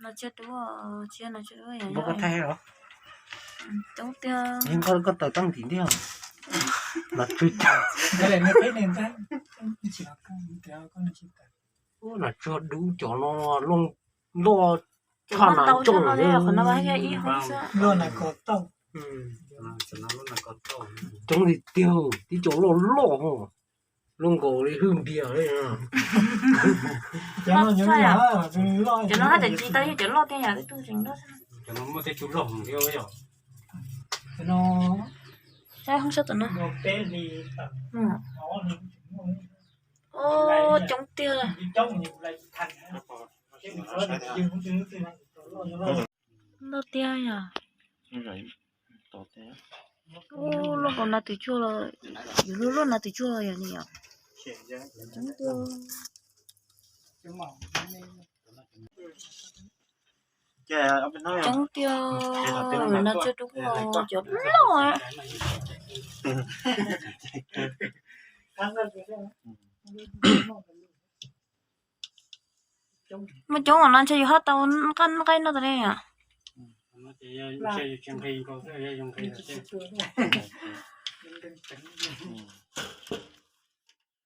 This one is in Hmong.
No tsiaj dub, tsiaj no tsiaj dub. Npawg koj thaij los? Coob tiag. Yeej koj tawm tau ntim ntiag. Los tsw. Los tsw dub cov no loj tshaj na coob. Qhov no ib hoob xwb. Coob li tiag, tib cov loj loj ho, loj nkaus li hwj npias li. Cov no haj tseem tsis tau yog cov loj tiag yom, tej tug tseem loj. Cov no muaj tej tug loj thiab yom. Saib hoob sab tom no. Coob tiag. Ntau tiag yom. Ub, luaj nkaus nas twm tsuag los, yuav luaj luaj nas twm tsuag los yom ni yom. Coob tiag. Coob tiag, nas tsiaj dub los cov loj. Muaj coob os, no ntshe yus haj tau nqaij noj tas li yom.